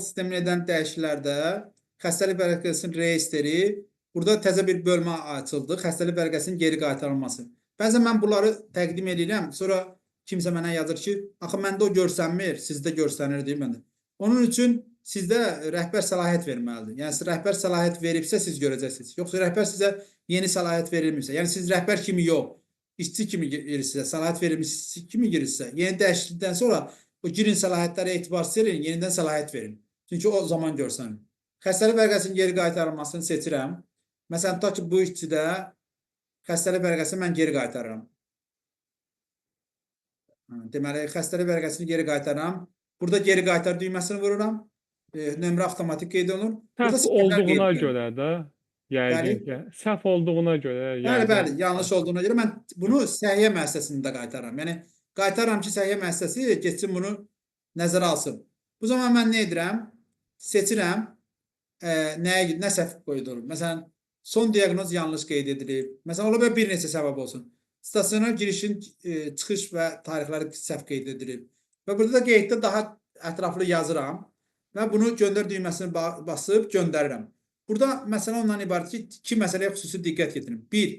sisteminə edən dəyişikliklərdə xəstəlik vərəqəsinin reyestri, burada təzə bir bölmə açıldı. Xəstəlik vərəqəsinin geri qaytarılması. Bəzən mən bunları təqdim edirəm, sonra kimsə mənə yazır ki, axı məndə o görsənmir, sizdə görsənir deyir məndə. Onun üçün sizdə rəhbər səlahiyyət verməlidir. Yəni rəhbər səlahiyyət veribsə siz görəcəksiniz. Yoxsa rəhbər sizə yeni səlahiyyət verilmirsə, yəni siz rəhbər kimi yox, işçi kimi girirsinizsə, səlahiyyət verilmiş kimi girirsinizsə, yeni dəyişiklikdən sonra o girin səlahiyyətlərə etibarsız eləyin, yenidən səlahiyyət verin. Çünki o zaman görsənir. Xəstəlik vərəqəsinin geri qaytarılmasını seçirəm. Məsələn, tutaq ki, bu işçidə xəstəlik vərəqəsini mən geri qaytarıram. Deməli, xəstəlik vərəqəsini geri qaytarıram. Burada geri qaytar düyməsini vururam. Nömrə avtomatik qeyd olunur. Burada Səhv səhvlər qeyd olduğuna edilir. görə də yəqin ki, səhv olduğuna görə Bəli, yəqin. bəli, yanlış olduğuna görə mən bunu səhiyyə müəssisəsində qaytarıram. Yəni qaytarıram ki, səhiyyə müəssisəsi getsin bunu nəzərə alsın. Bu zaman mən nə edirəm? Seçirəm nəyə nə səhv qoyulur. Məsələn, son diaqnoz yanlış qeyd edilib. Məsələn, ola bilər bir neçə səbəb olsun. Stasionar girişin çıxış və tarixləri səhv qeyd edilib. Və burada da qeyddə daha ətraflı yazıram və bunu göndər düyməsini basıb göndərirəm. Burada məsələ ondan ibarət ki, iki məsələyə xüsusi diqqət yetirin. Bir,